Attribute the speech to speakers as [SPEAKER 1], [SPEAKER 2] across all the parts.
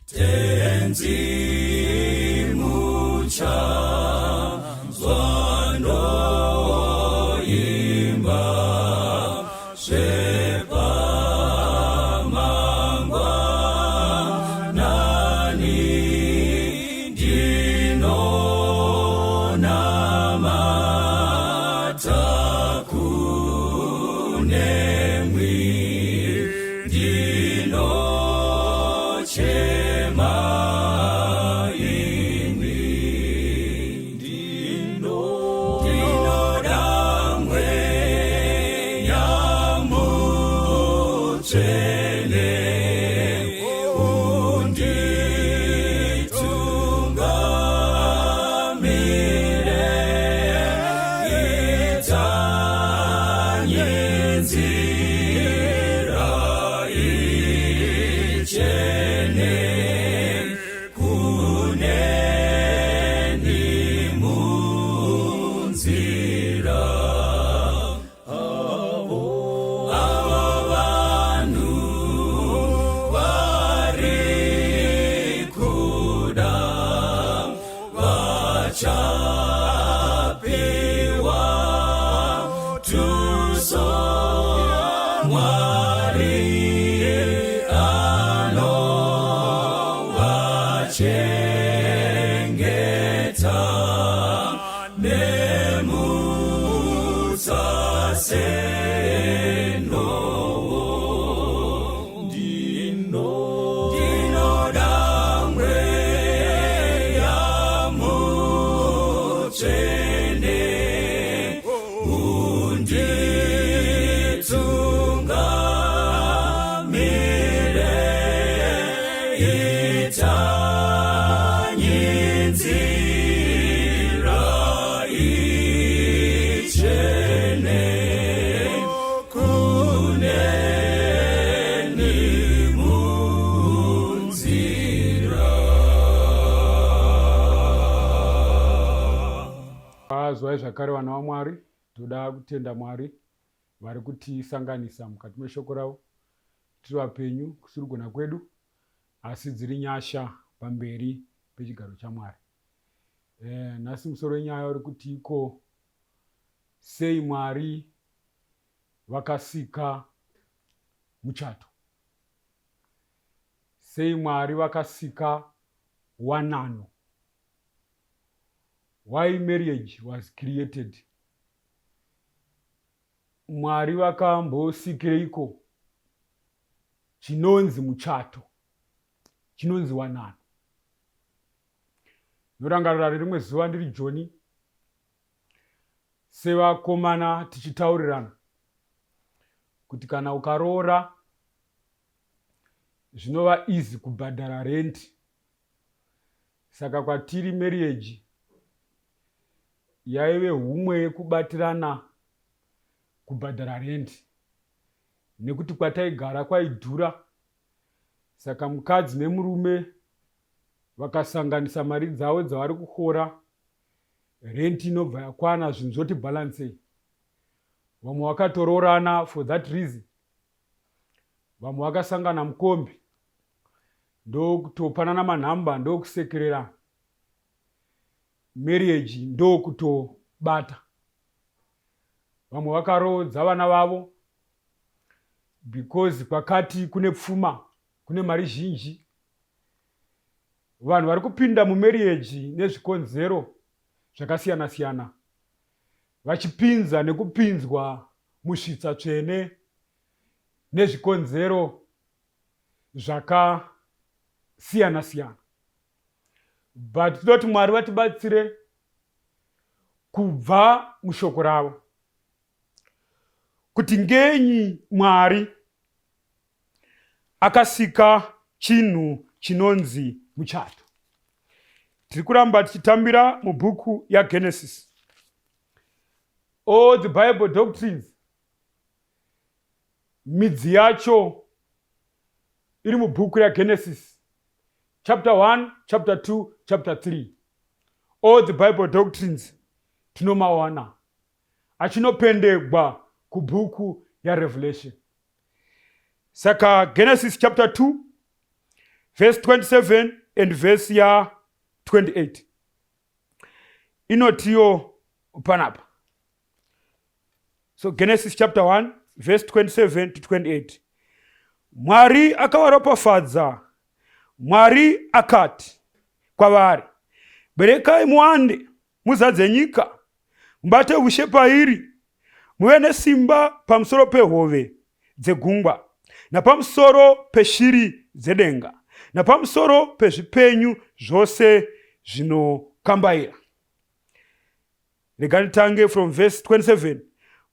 [SPEAKER 1] Tenzi muchanzwa ndoimba zvepamangwanani ndinonamata kunemwi ndinochema imi ndinoda mweya mutsvene unditungamire itanyi nzira ichene kuneni munzira avo vanhu vari kuda vachapiwa tuso Mwari anovachengeta nemutsa senowo ndinoda mweya mutsvene unditungamire itanyi nzira ichene kuneni munzira.
[SPEAKER 2] Zwai zvakare vana vaMwari, toda kutenda Mwari vari kutisanganisa mukati meshoko ravo. Tiri vapenyu kusiri kugona kwedu, asi dziri nyasha pamberi pechigaro chaMwari. Eh, nhasi musoro wenyaya uri kuti iko sei Mwari vakasika muchato? Sei Mwari vakasika wanano? Why marriage was created? Mwari vakambosikireiko chinonzi muchato, chinonzi wanano? Norangarira rimwe zuva ndiri Joni sevakomana tichitaurirana kuti kana ukaroora zvinova easy kubhadhara rent Saka kwatiri marriage yaive humwe yekubatirana kubhadhara rent nekuti kwataigara kwaidhura saka mukadzi nemurume vakasanganisa mari dzavo dzavari kuhora rent inobva yakwana zvinhu zvoti balancei vamwe vakatoroorana for that reason vamwe vakasangana mukombi ndokutopanana manhamba ndokusekerera marriage ndokutobata vamwe vakaroodza vana vavo because kwakati kune pfuma kune mari zhinji vanhu vari kupinda mumarriage nezvikonzero zvakasiyana siyana vachipinza nekupinzwa musvitsa tsvene nezvikonzero zvakasiyana siyana but toda kuti Mwari vatibatsire kubva mushoko ravo kuti ngenyi Mwari akasika chinhu chinonzi muchato. Tiri kuramba tichitambira mubhuku yaGenesis. All the Bible doctrines Midzi yacho iri mubhuku raGenesis chapter 1, chapter 2, chapter 3. All the Bible doctrines tinomawana achinopendegwa kubhuku yaRevelation. Saka Genesis chapter 2 Verse 27 and verse ya 28 inotiyo panapa. So Genesis chapter 1 verse 27 to 28. Mwari akavaropafadza. Mwari akati kwavari, berekai muwande, muzadze nyika, mubate ushe pairi, muve nesimba pamusoro pehove dzegungwa, napamusoro peshiri dzedenga, napamusoro pezvipenyu zvose zvinokambaira. Rega nditange from verse 27.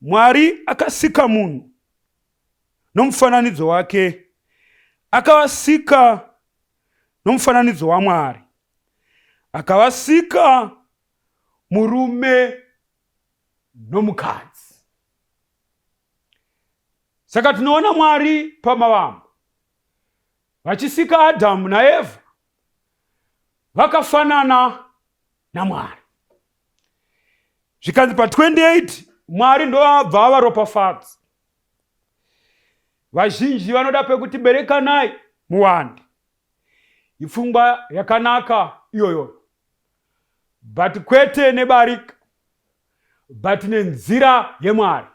[SPEAKER 2] Mwari akasika munhu nomufananidzo wake, akavasika nomufananidzo waMwari, akavasika murume nomukadzi. Saka tinoona Mwari pamavambo vachisika Adhamu naEvha vakafanana naMwari. Zvikanzi pa28 Mwari ndoabva avaropafadza. Vazhinji vanoda pekuti berekanai muwande. Ipfungwa yakanaka iyoyoyo, but kwete nebarika, but nenzira yeMwari.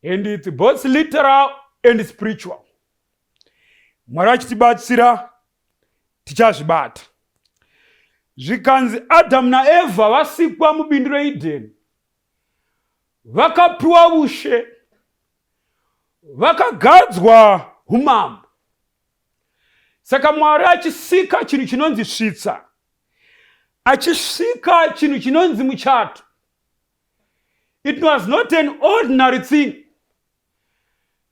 [SPEAKER 2] And it's both literal and spiritual. Mwari vachitibatsira tichazvibata. Zvikanzi Adamu naEvha vasikwa mubindu reEdeni, vakapiwa ushe, vakagadzwa umambo. Saka Mwari achisika chinhu chinonzi svitsa, achisvika chinhu chinonzi muchato. It was not an ordinary thing.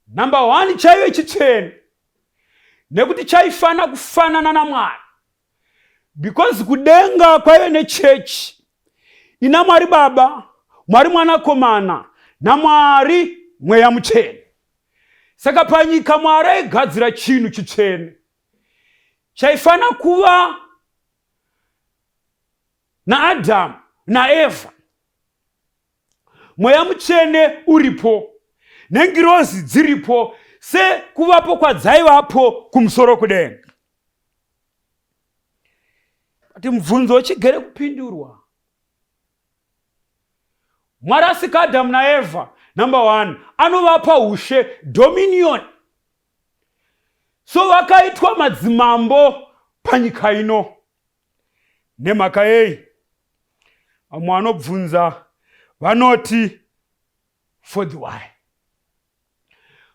[SPEAKER 2] Number one, chaive chitsvene nekuti chaifana kufanana naMwari, because kudenga kwaive nechechi ina Mwari Baba, Mwari Mwanakomana naMwari Mweya Mutsvene. Saka panyika Mwari aigadzira chinhu chitsvene chaifana kuva naAdhamu naEvha. Mweya Mutsvene uripo nengirozi dziripo sekuvapo kwadzaivapo kumusoro kudenga. But mubvunzo uchigere kupindurwa. Mwari asika Adamu naEvha, number one, anovapa ushe, dominion. So vakaitwa madzimambo panyika ino. Nemhaka yei? Vamwe vanobvunza vanoti for the why.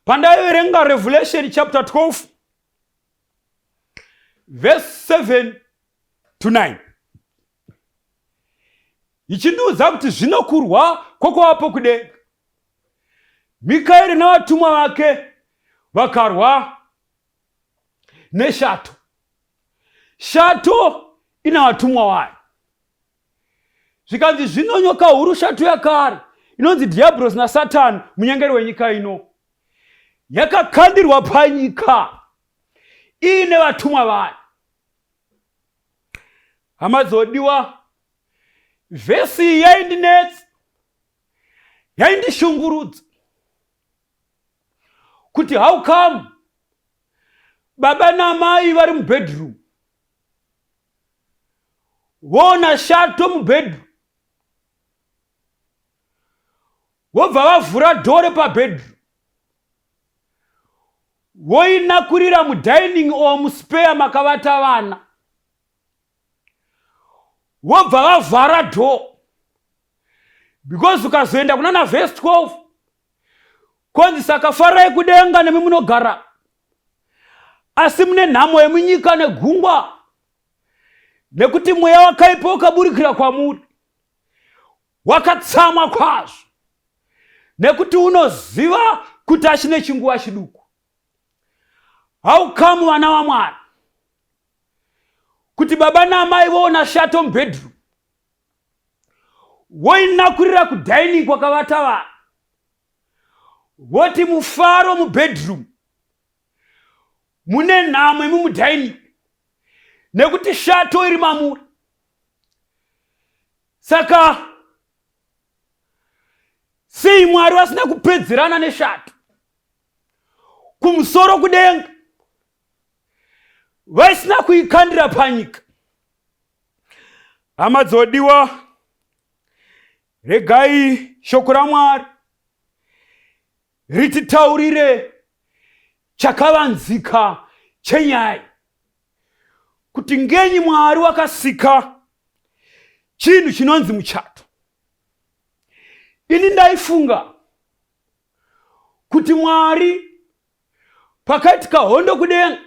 [SPEAKER 2] Pandaiverenga Revelation chapter 12 verse 7 to 9 ichindiudza kuti zvino kurwa kwakavapo kudenga. Mikaeri navatumwa vake vakarwa neshato. Shato ina vatumwa wayo. Zvikanzi zvino nyoka huru shato yakare inonzi Dhiabhorosi naSatani munyengeri wenyika ino yakakandirwa panyika iine vatumwa vayo. Hama dzodiwa, vhesi iyi yaindinetsa, yaindishungurudza kuti how come baba namai vari mubedroom voona shato mubedroom vobva vavhura dhoo repabedroom voinakurira mudining or muspeya makavata vana vobva vavhara dhoo because ukazoenda kunana vhesi 12 konzi saka farai kudenga nemi munogara asi mune nhamo yemunyika negungwa nekuti mweya wakaipa wakaburikira kwamuri wakatsamwa kwazvo nekuti unoziva kuti achine chinguva chiduku. How come vana vaMwari kuti baba naamai voona shato mubedroom voinakurira kudining kwakavata vanhu voti mufaro mubedroom mune nhamo imi mudining nekuti shato iri mamuri. Saka sei Mwari vasina kupedzerana neshato kumusoro kudenga? Vaisina kuikandira panyika. Hama dzodiwa, regai shoko raMwari rititaurire chakavanzika chenyaya kuti ngenyi Mwari wakasika chinhu chinonzi muchato. Ini ndaifunga kuti Mwari pakaitika hondo kudenga,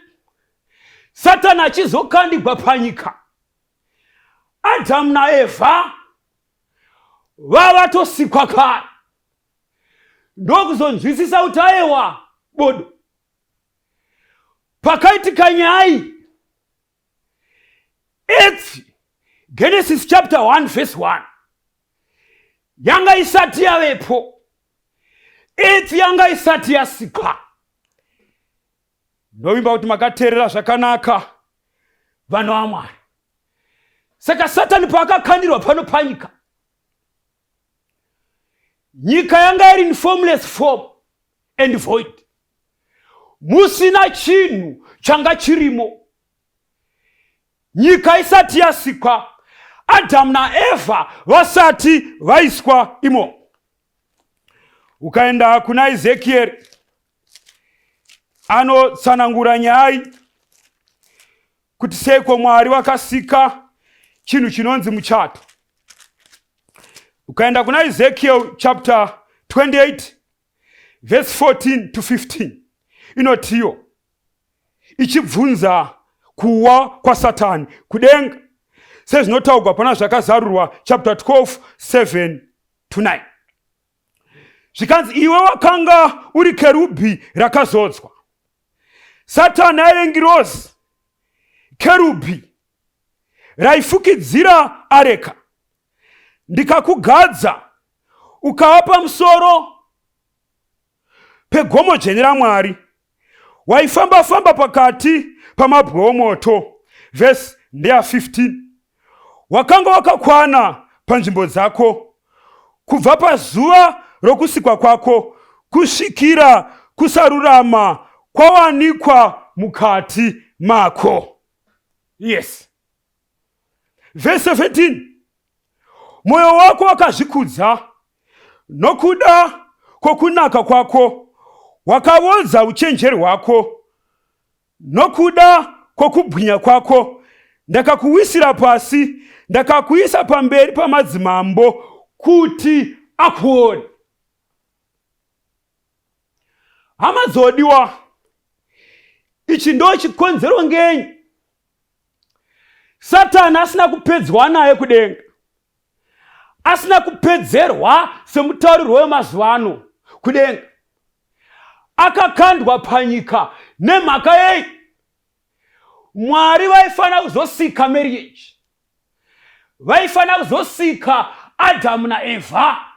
[SPEAKER 2] Satani achizokandigwa panyika, Adhamu naEvha vavatosikwa kare, ndokuzonzwisisa kuti aewa bodo. Pakaitika nyaya etsi, Genesis chapter 1 verse 1 yanga isati yavepo, etsi yanga isati yasikwa. Ndovimba kuti makateerera zvakanaka, vanhu vaMwari. Saka Satani paakakandirwa pano panyika, nyika yanga iri in formless form and void, musina chinhu changa chirimo. Nyika isati yasikwa, Adhamu naEvha vasati vaiswa imo. Ukaenda kuna Ezekieri, anotsanangura nyaya kuti seiko Mwari vakasika chinhu chinonzi muchato. Ukaenda kuna Ezekiel chapter 28 verse 14 to 15, inotiyo ichibvunza kuwa kwaSatani kudenga sezvinotaurwa pana Zvakazarurwa chapter 12 7 to 9, zvikanzi, iwe wakanga uri kerubhi rakazodzwa. Satani aive ngirozi, kerubhi raifukidzira areka. Ndikakugadza ukava pamusoro pegomo dzvene raMwari, waifamba-famba pakati pamabwe omoto. Vhesi ndeya 15. Wakanga wakakwana panzvimbo dzako kubva pazuva rokusikwa kwako kusvikira kusarurama kwawanikwa mukati mako. Yes. Vhesi 17. Mwoyo wako wakazvikudza nokuda kwokunaka kwako, wakavodza uchenjeri hwako nokuda kwokubwinya kwako. Ndakakuwisira pasi, ndakakuisa pamberi pamadzimambo kuti akuone. Hama dzodiwa, ichi ndo chikonzero ngenyi Satani asina kupedzwa naye kudenga, asina kupedzerwa semutaurirwo wemazuva ano kudenga, akakandwa panyika. Nemhaka yei? Mwari vaifanira kuzosika marriage, vaifanira kuzosika Adhamu naEvha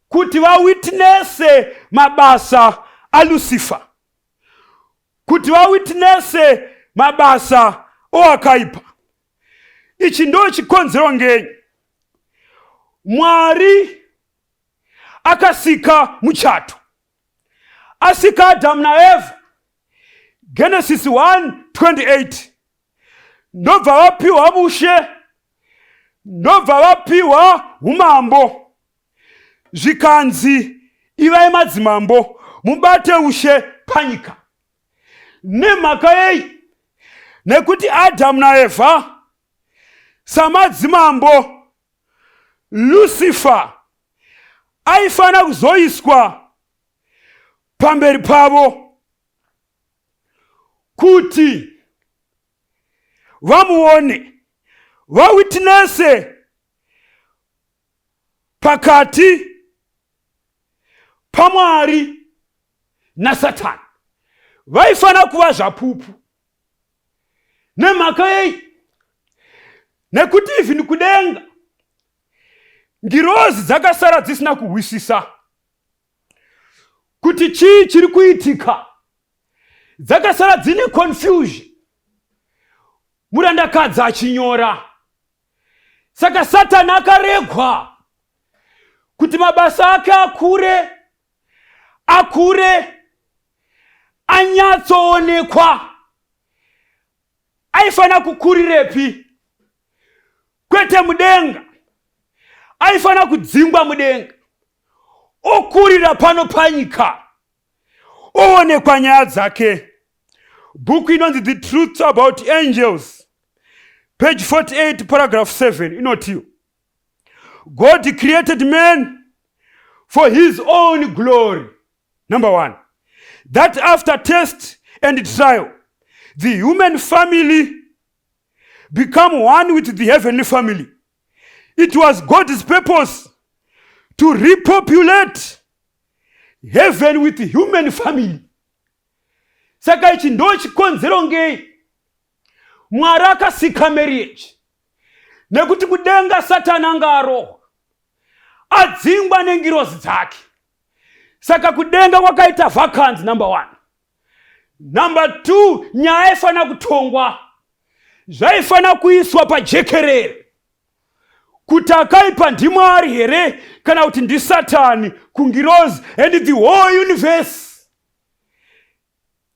[SPEAKER 2] kuti vawitnese mabasa aLucifer, kuti vawitnese mabasa oakaipa. Ichi ndo chikonzero ngenyi Mwari akasika muchato, asika Adhamu naEvha. Genesis 1:28, ndobva vapiwa vushe, ndobva vapiwa umambo, zvikanzi ivai madzimambo mubate ushe panyika. Nemhaka yei? Nekuti Adhamu naEvha samadzimambo, Lucifer aifanira kuzoiswa pamberi pavo kuti vamuone, vawitnese pakati paMwari naSatani. Vaifanira kuva zvapupu. Nemhaka yei? Nekuti even kudenga ngirozi dzakasara dzisina kuhwisisa kuti chii chiri kuitika, dzakasara dzine confusion, murandakadzi achinyora. Saka Satani akaregwa kuti mabasa ake akure akure, anyatsoonekwa. Aifanira kukurirepi? Kwete mudenga. Aifanira kudzingwa mudenga, okurira pano panyika, oonekwa nyaya dzake. Bhuku inonzi The Truth About Angels, page 48, paragraph 7 inoti, God created man for his own glory. Number one, that after test and trial, the human family become one with the heavenly family. It was God's purpose to repopulate heaven with the human family. Saka ichi ndo chikonzero ngei Mwari akasika marriage, nekuti kudenga Satani anga arohwa, adzingwa nengirozi dzake. Saka kudenga kwakaita vacancy, number one. Number two, nyaya yaifanira kutongwa, zvaifanira kuiswa pajekerere kuti akaipa ndiMwari here kana kuti ndiSatani kungirozi and the whole universe.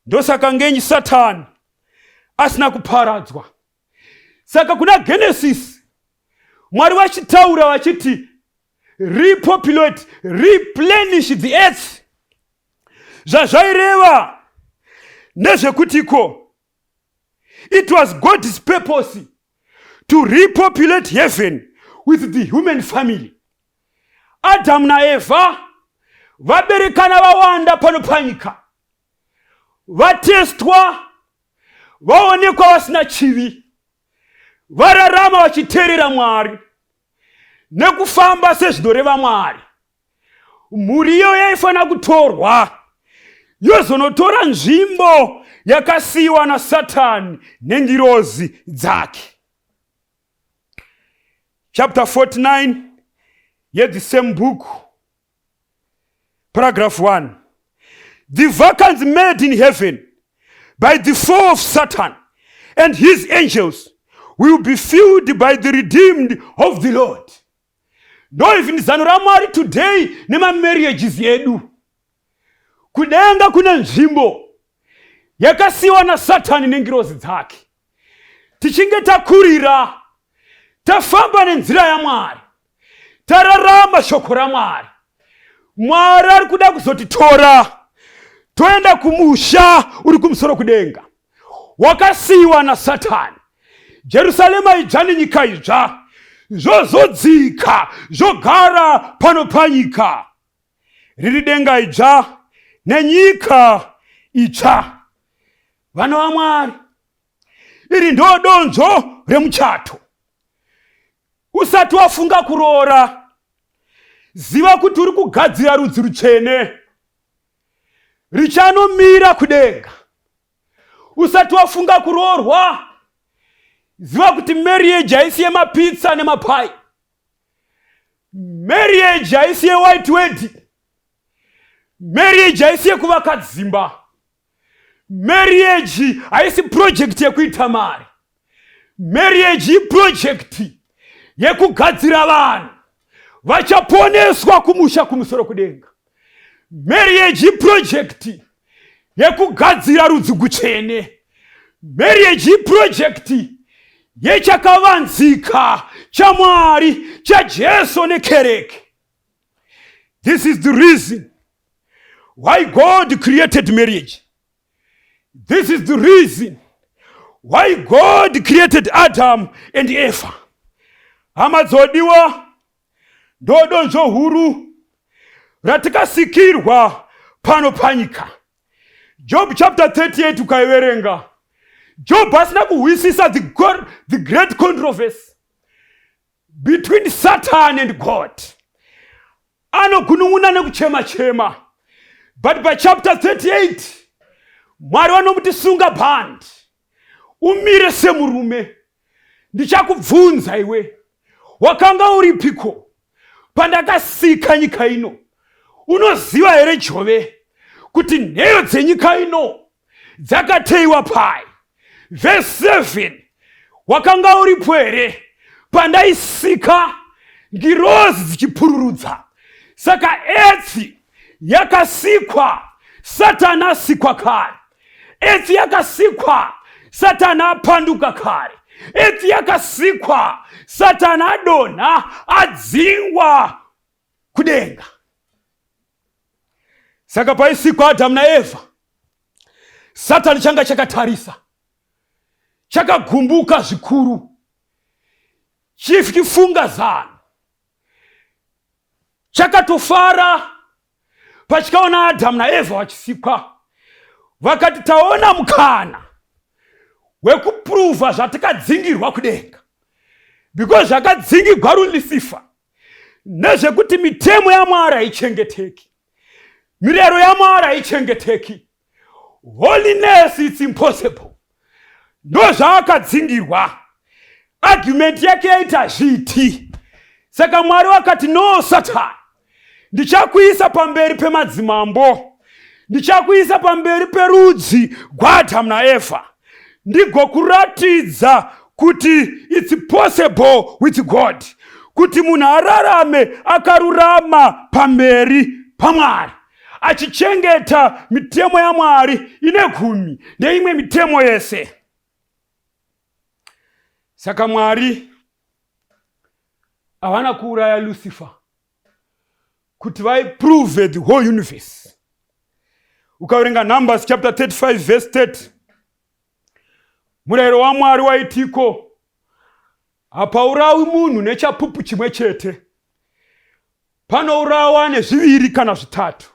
[SPEAKER 2] Ndosaka ngenyi Satani asina kuparadzwa. Saka kuna Genesis, Mwari vachitaura vachiti repopulate, replenish the earth, zvazvaireva ndezvekutiko it was God's purpose to repopulate heaven with the human family. Adamu naEvha vaberekana vawanda pano panyika, vatestwa, vaonekwa vasina chivi, vararama vachiteerera Mwari nekufamba sezvinoreva Mwari. Mhuri iyo yaifanira kutorwa yozonotora nzvimbo yakasiyiwa naSatani nengirozi dzake. Chapter 49 yethe same book, paragraph 1: The vacancy made in heaven by the fall of Satan and his angels will be filled by the redeemed of the Lord. Ndo even zano raMwari today nemamarriages edu. Kudenga kune nzvimbo yakasiyiwa naSatani nengirozi dzake. Tichinge takurira, tafamba nenzira yaMwari, tararama shoko raMwari, Mwari ari kuda kuzotitora toenda kumusha uri kumusoro kudenga wakasiyiwa naSatani, Jerusarema idzva nenyika idzva, zvozodzika zvogara pano panyika, riri denga idzva nenyika itsva. Vana vaMwari, iri ndo donzvo remuchato. Usati wafunga kuroora, ziva kuti uri kugadzira rudzi rutsvene richanomira kudenga. Usati wafunga kuroorwa, ziva kuti marriage haisi yemapizza nemapai, marriage haisi yewhite wedding, marriage haisi yekuvaka dzimba, marriage haisi project yekuita mari. Marriage iproject yekugadzira vanhu vachaponeswa kumusha kumusoro kudenga. Marriage iproject yekugadzira rudzi gutsvene. Marriage iproject yechakavanzika chaMwari, chaJesu nekereke. This is the reason why God created marriage. This is the reason why God created Adam and Eva. Hama dzodiwa, ndodonzvo huru ratikasikirwa pano panyika. Job chapter 38 ukaiverenga, Job asina kuhwisisa the great controversy between Satan and God, anogunun'una nekuchema chema, but pachapter 38 Mwari vanomuti, "Sunga bhandi, umire semurume. Ndichakubvunza iwe, wakanga uripiko pandakasika nyika ino? Unoziva here, Jove, kuti nheyo dzenyika ino dzakateiwa pai?" Vhesi 7: "Wakanga uripo here pandaisika ngirozi dzichipururudza?" Saka earth yakasikwa Satani asikwa kare. Earth yakasikwa.
[SPEAKER 1] Satani apanduka kare. Earth yakasikwa, Satani adonha, adzingwa kudenga. Saka paisikwa Adamu naEvha, Satani changa chakatarisa, chakagumbuka zvikuru, chichifunga zano, chakatofara pachikaona Adamu naEvha vachisikwa, vakati taona mukana wekupuruvha zvatakadzingirwa kudenga, because zvakadzingirwa Lucifer nezvekuti mitemo yaMwari haichengeteki, mirayiro yaMwari haichengeteki, holiness it's impossible. Ndozvaakadzingirwa. Argument yake yaita zviti. Saka Mwari vakati, no Satan, ndichakuisa pamberi pemadzimambo, ndichakuisa pamberi perudzi gwaAdhamu naEvha, ndigokuratidza kuti it's possible with God kuti munhu ararame akarurama pamberi paMwari, achichengeta mitemo yaMwari ine gumi neimwe mitemo yese. Saka Mwari havana kuuraya Lucifer kuti vaiprove the whole universe. Ukaverenga Numbers chapter 35 verse 30, murayiro waMwari waitiko, hapaurawi munhu nechapupu chimwe chete, panourawa nezviviri kana zvitatu.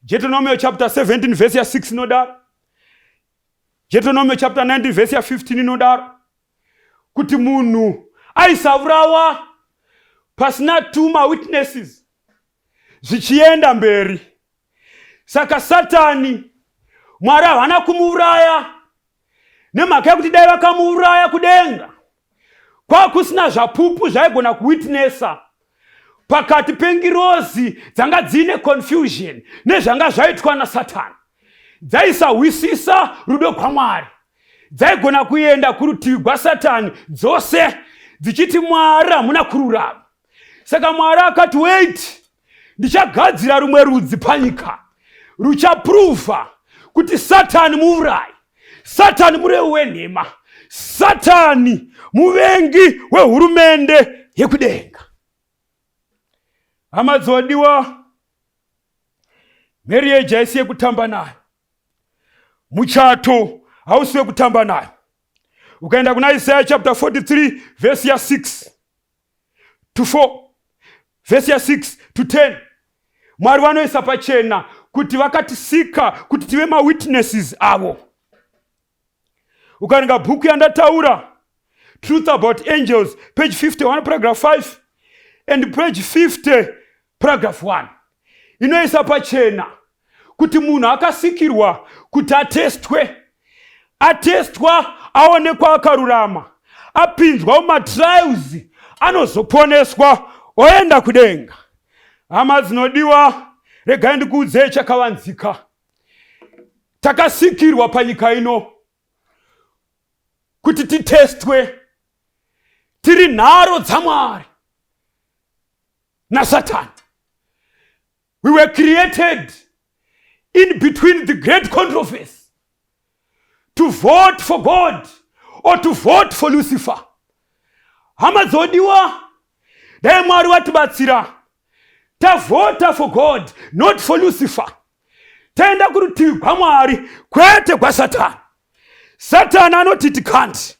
[SPEAKER 1] Deuteronomy chapter 17 verse ya 6 inodaro, Deuteronomy chapter 19 verse ya 15 inodaro, kuti munhu aisaurawa pasina two mawitnesses zvichienda mberi. Saka Satani Mwari havana kumuuraya nemhaka yekuti dai vakamuuraya kudenga kwakusina zvapupu zvaigona kuwitnessa pakati pengirozi dzanga dziine confusion nezvanga zvaitwa naSatani, dzaisahwisisa rudo rwaMwari, dzaigona kuenda kurutivi rwaSatani dzose dzichiti Mwari hamuna kururama. Saka Mwari akati wait, ndichagadzira rumwe rudzi panyika ruchapruvha kuti Satani muurayi, Satani murevi wenhema, Satani muvengi wehurumende yekudenga. Hama dzodiwa, marriage haisi yekutamba nayo, muchato hausi wekutamba nayo. Ukaenda kuna Isaiah chapter 43 verse ya 6 to 4, verse ya 6 to 10, Mwari vanoisa pachena kuti vakatisika kuti tive mawitnesses avo. Ukaverenga bhuku yandataura, Truth About Angels, page 51 paragraph 5 and page 50 paragraph 1, inoisa pachena kuti munhu akasikirwa kuti atestwe, atestwa aonekwa akarurama, apinzwa mumatrials, anozoponeswa oenda kudenga. Hama dzinodiwa, regai ndikuudzei chakavanzika. Takasikirwa panyika ino kuti titestwe, tiri nharo dzaMwari naSatani. We were created in between the great controversy to vote for God or to vote for Lucifer. Hama dzodiwa, dai Mwari vatibatsira tavhota for God, not for Lucifer. Taenda kurutivi rwaMwari kwete kwaSatani. Satani anoti tikanti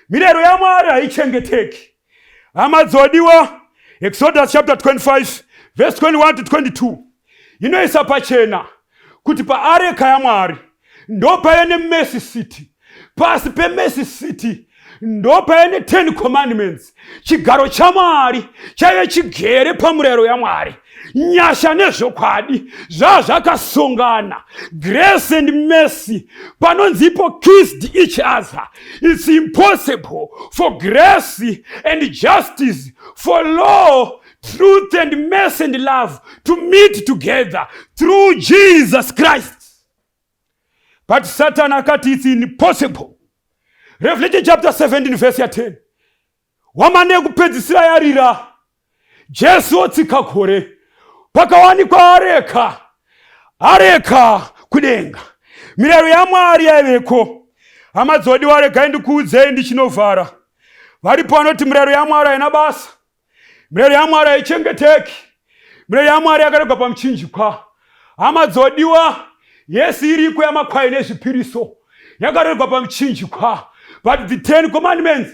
[SPEAKER 1] mirayiro yaMwari haichengeteki. Hama dzodiwa, Exodus chapter 25 verse 21 to 22 inoisa pachena kuti paareka yaMwari ndopaive nemercy city, pasi pemercy city ndopaive ne10 commandments. Chigaro chaMwari chaive chigere pamurayiro yaMwari. Nyasha nezvokwadi zvazvakasongana, grace and mercy panonzi ipo kissed each other. It's impossible for grace and justice, for law, truth and mercy and love to meet together through Jesus Christ. But Satan akati it's impossible. Revelation chapter 17 verse ya 10, hwamanda yekupedzisira yarira, Jesu otsika gore, pakawanikwa areka, areka kudenga, mirayiro yaMwari yaiveko. Hama dzodiwa, regai ndikuudzei ndichinovhara. Varipo vanoti mirayiro yaMwari haina basa, mirayiro yaMwari haichengeteki, mirayiro yaMwari yakaregwa pamuchinjikwa. Hama dzodiwa, yesi iriko yamakwai nezvipiriso yakaregwa pamuchinjikwa, but the 10 commandments,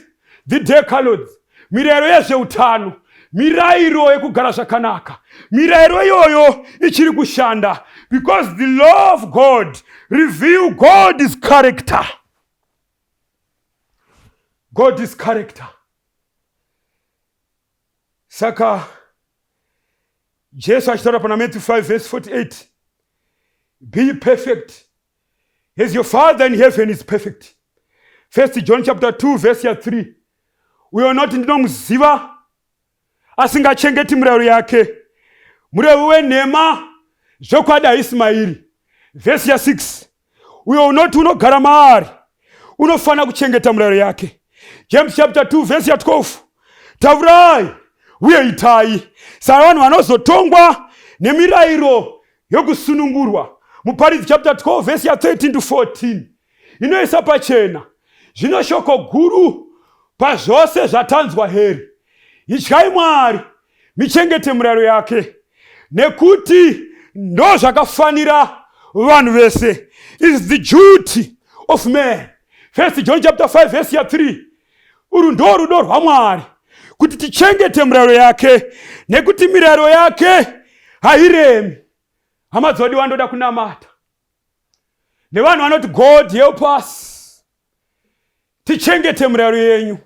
[SPEAKER 1] the decalogues, mirayiro yezveutano, mirayiro yekugara zvakanaka, mirayiro iyoyo ichiri kushanda, because the law of God reveal God's character. God's character. Saka Jesu achitaura pana Matthew 5 verse 48, be perfect as your Father in heaven is perfect. First John chapter 2 verse ya 3, uyo unoti ndinomuziva asingachengeti mirayiro yake, murevi wenhema, zvokwadi haisi mairi. Vhesi ya 6, uyo unoti unogara maari unofanira kuchengeta mirayiro yake. James chapter 2 vhesi ya 12, taurai uye itai. Saka vanhu vanozotongwa nemirayiro yokusunungurwa. Muparidzi chapter 12 vhesi ya 13 to 14 inoisa pachena zvino shoko guru pazvose zvatanzwa heri: ityai Mwari, michengete mirayiro yake, nekuti ndo zvakafanira vanhu vese, is the duty of man. First John chapter 5 vhesi ya 3, uru ndo rudo rwaMwari, kuti tichengete mirayiro yake, nekuti mirayiro yake hairemi. Hama dzodiwa, ndoda kunamata nevanhu vanoti, "God help us tichengete mirayiro yenyu,"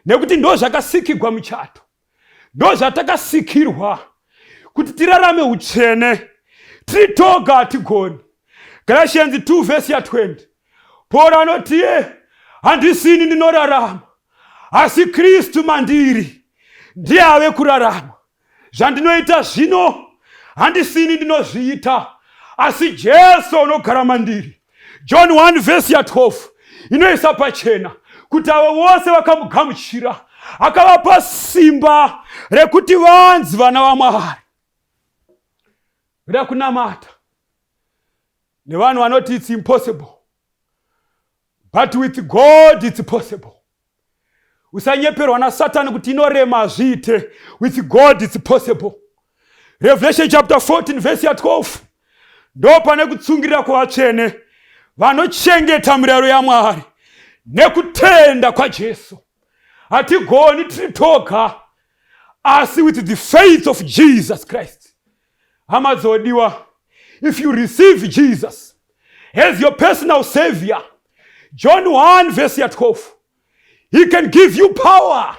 [SPEAKER 1] nekuti ndo zvakasikirwa muchato, ndo zvatakasikirwa kuti tirarame utsvene. Tiri toga hatigoni. Galatians 2 vhesi ya20, Paul anotiye, "Handisini ndinorarama, asi Kristu mandiri ndiye ave kurarama. Zvandinoita zvino handisini ndinozviita, asi Jesu unogara mandiri." John 1 vhesi ya12 inoisa pachena kuti avo vose vakamugamuchira akavapa simba rekuti vanzi vana vaMwari. Ndoda kunamata nevanhu vanoti it's impossible, but with God it's possible. Usanyeperwa naSatani kuti inorema, hazviite. With God it's possible. Revelation chapter 14 vhesi ya12, ndo pane kutsungirira kwavatsvene vanochengeta mirayiro yaMwari nekutenda kwaJesu. Hatigoni tiri toga, asi with the faith of Jesus Christ. Hama dzodiwa, if you receive Jesus as your personal savior, John 1 verse ya12, he can give you power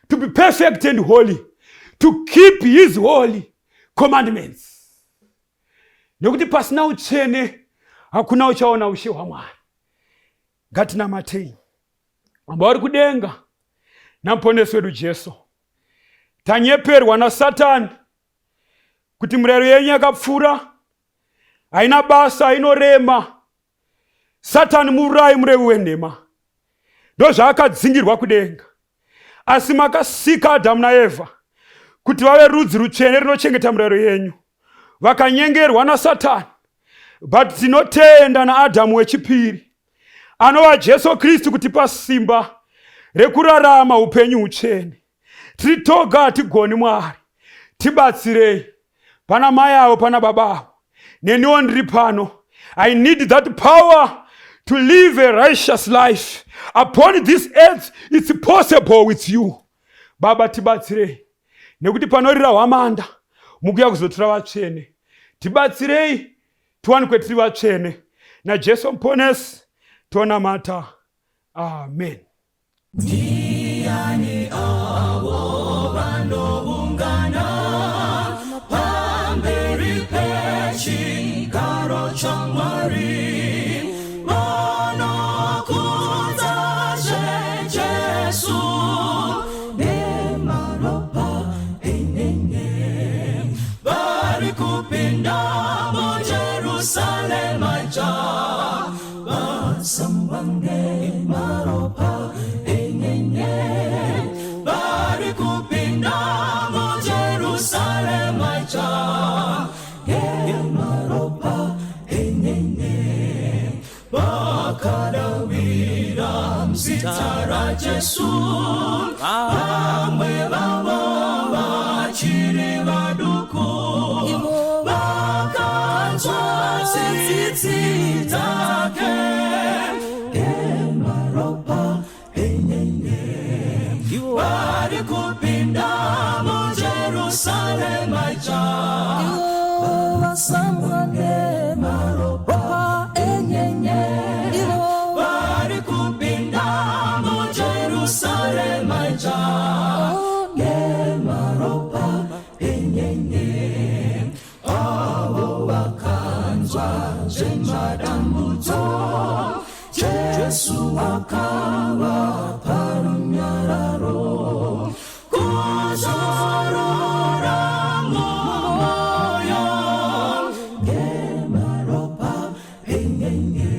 [SPEAKER 1] to be perfect and holy, to keep his holy commandments, nekuti pasina utsvene hakuna uchaona ushe hwaMwari. Ngatinamatei. Baba vari kudenga naMuponesi wedu Jesu, tanyeperwa naSatani kuti murayiro yenyu yakapfuura, haina basa, inorema. Satani muurayi, murevi wenhema, ndozvaakadzingirwa kudenga. Asi makasika Adhamu naEvha kuti vave rudzi rutsvene runochengeta murayiro yenyu. Vakanyengerwa naSatani, but tinotenda naAdhamu wechipiri anova Jesu Kristu kutipa simba rekurarama upenyu hutsvene. Tiri toga hatigoni. Mwari, tibatsirei. Pana mai avo, pana baba avo, neniwo ndiri pano. I need that power to live a righteous life upon this earth. It's possible with you. Baba, tibatsirei, nekuti panorira hwamanda mukuya kuzotora vatsvene. Tibatsirei tiwanikwe tiri vatsvene. NaJesu Muponesi tonamata, amen.
[SPEAKER 3] Ndiani avo vanoungana pamberi pechigaro chaMwari, vanokudza zveJesu nemaropa enene, vari kupinda muJerusalema idzva, vasambwa nemaropa enene? raJesu. Vamwe vavo vachiri vaduku vakanzwa tsitsi dzake. Emaropa enyenye vari kupinda muJerusarema idzva.
[SPEAKER 4] Vasambwa nemaropa enyenye.
[SPEAKER 3] Vari kupinda muJerusarema idzva nemaropa enyenye. Avo vakanzwa zvemadambudzo, Jesu akavapa runyararo, kuzorora mumwoyo ngemaropa enyenye.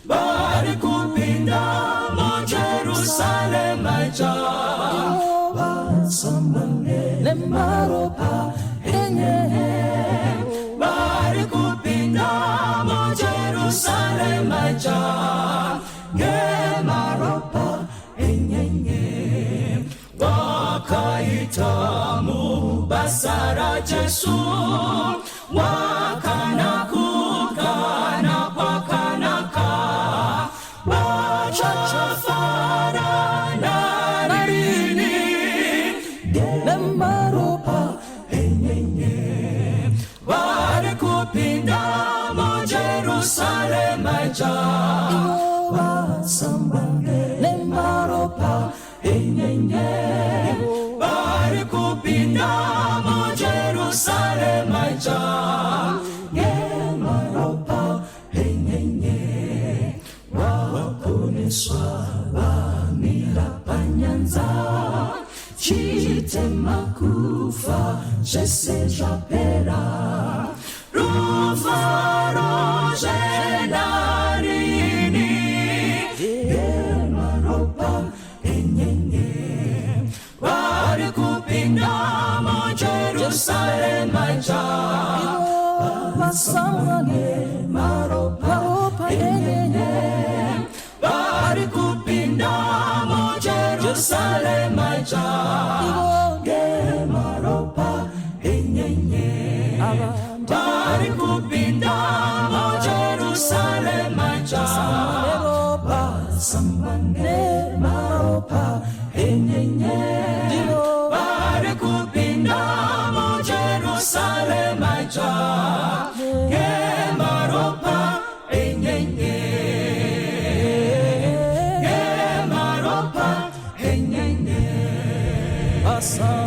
[SPEAKER 3] Vari kupinda muJerusarema idzva vasambwa
[SPEAKER 4] Nemaropa enyenye.
[SPEAKER 3] Vari kupinda muJerusarema idzva ngemaropa enyenye. Wakaita mubasa raJesu wakanakukana kwakanaka, vachafara narini
[SPEAKER 4] Nemaropa
[SPEAKER 3] enyenye. Vari kupinda muJerusarema idzva vasambwa
[SPEAKER 4] nemaropa
[SPEAKER 3] enyenye. Vari kupinda muJerusarema idzva ngemaropa enyenye. Vaponeswa vamira panyanza, chitema kufa zvese zvapera, rufaro zvenarini ngemaropa enyenye. Vari kupinda muJerusarema idzva
[SPEAKER 4] Vasambwa
[SPEAKER 3] nemaropa
[SPEAKER 4] nemaropa enyenye.
[SPEAKER 3] Vari kupinda muJerusarema idzva ngemaropa enyenye. Vari kupinda muJerusarema idzva vasambwa nemaropa enyenye. Vari kupinda muJerusarema idzva ngemaropa enyenye, ngemaropa enyenye.
[SPEAKER 4] Vasambwa.